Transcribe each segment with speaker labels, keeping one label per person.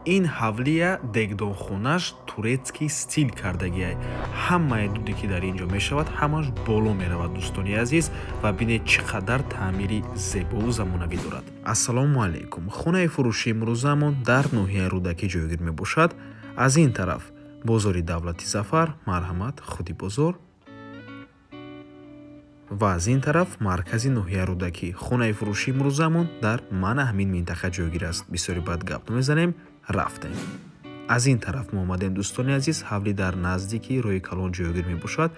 Speaker 1: Ин ҳавлия дегдонхонаш турецкий стиль кардагиай. Ҳамаи дуде, ки дар ин ҷо мешавад, ҳамаш боло меравад, дӯстони азиз, ва бинед, чӣ қадар таъмири зебову замонавӣ дорад. Ассалому алайкум! Хонаи фурӯши имрӯзамон дар ноҳияи Рӯдакӣ ҷойгир мебошад. Аз ин тараф бозори давлати Зафар, марҳамат, худи бозор, ва аз ин тараф маркази ноҳияи Рӯдакӣ. Хонаи фурӯши имрӯзамон дар мана ҳамин минтақа ҷойгир аст. Бисёри бад гап намезанем, рафтем. Аз ин тараф мо омадем, дӯстони азиз. Ҳавлӣ дар наздики роҳи калон ҷойгир мебошад.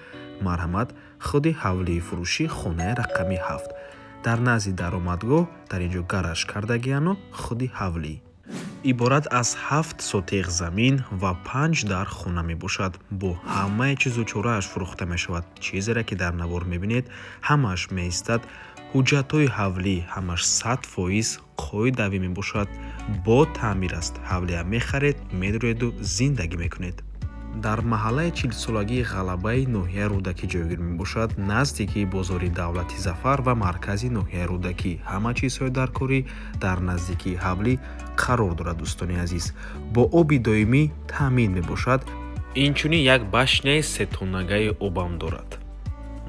Speaker 1: Марҳамат, худи ҳавлии фурӯшӣ, хонаи рақами 7. Дар назди даромадгоҳ дар ин ҷо гараж кардагиану худи ҳавлӣ иборат аз 7 сотих замин ва панҷ дар хона мебошад. Бо ҳамаи чизу чорааш фурӯхта мешавад. Чизере, ки дар навор мебинед, ҳамааш меистад. Ҳуҷҷатҳои ҳавлӣ ҳамаш 100% қоидавӣ мебошад, бо таъмир аст. Ҳавлия мехаред, медуреду зиндагӣ мекунед. Дар маҳаллаи 40-солагии Ғалабаи ноҳияи Рӯдакӣ ҷойгир мебошад, наздикии бозори давлати Зафар ва маркази ноҳияи Рӯдакӣ. Ҳама чизҳои даркорӣ дар наздикии ҳавлӣ қарор дорад, дӯстони азиз. Бо оби доимӣ таъмин мебошад. Инчунин як башняи сетоннагаи обам дорад.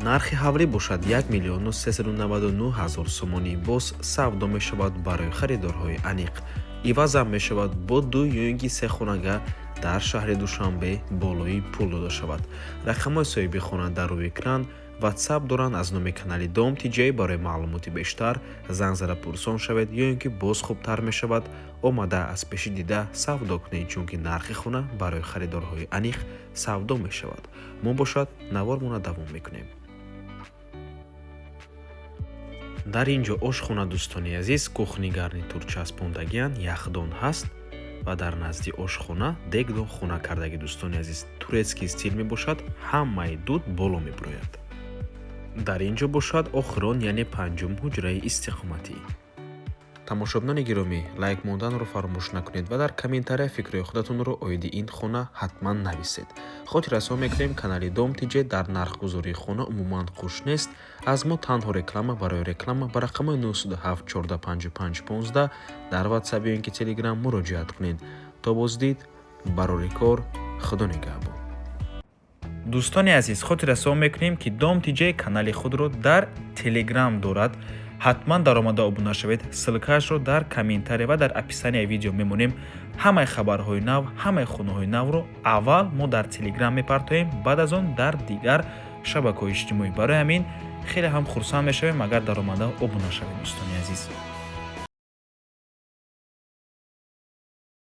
Speaker 1: Нархи ҳавлӣ бошад 1 399 000 сомонӣ. Боз савдо мешавад барои харидорҳои аниқ. Ивазам мешавад, бо ду ё ин ки се хонага дар шаҳри Душанбе болои пул дода шавад. Рақамҳои соҳиби хона дар рӯи экран, Ватсап доранд. Аз номи канали Дом Тиҷай барои маълумоти бештар занг зада пурсон шавед ё ин ки боз хубтар мешавад, омада аз пеши дида савдо кунед, чунки нархи хона барои харидорҳои аниқ савдо мешавад. Мо бошад навормона давом мекунем. Дар ин ҷо ошхона, дӯстони азиз, кухни гарнитур часпондагианд, яхдон ҳаст ва дар назди ошхона дегдонхона кардагӣ, дӯстони азиз, турецкий стиль мебошад. Ҳамаи дуд боло мебурояд. Дар ин ҷо бошад охирон, яъне панҷум ҳуҷраи истиқоматӣ. Тамошобинони гиромӣ, лайк монданро фаромӯш накунед ва дар комментария фикрҳои худатонро оиди ин хона ҳатман нависед. Хотиррасон мекунем, канали Дом Тиҷе дар нархгузории хона умуман қуш нест. Аз мо танҳо реклама. Барои реклама ба рақамҳои 907 14 55 15 дар Ватсап ё ин ки Телеграм муроҷиат кунед. То боздид, барори кор, Худо нигаҳбон. Дӯстони азиз, хотиррасон мекунем, ки Дом Тиҷе канали худро дар Телеграм дорад. Ҳатман даромада обуна шавед. Ссылкаашро дар комментария ва дар описанияи видео мемонем. Ҳамаи хабарҳои нав, ҳамаи хонаҳои навро аввал мо дар Телеграм мепартоем, баъд аз он дар дигар шабакаҳои иҷтимоӣ. Барои ҳамин хеле ҳам хурсанд мешавем, агар даромада обуна шавед, дӯстони азиз.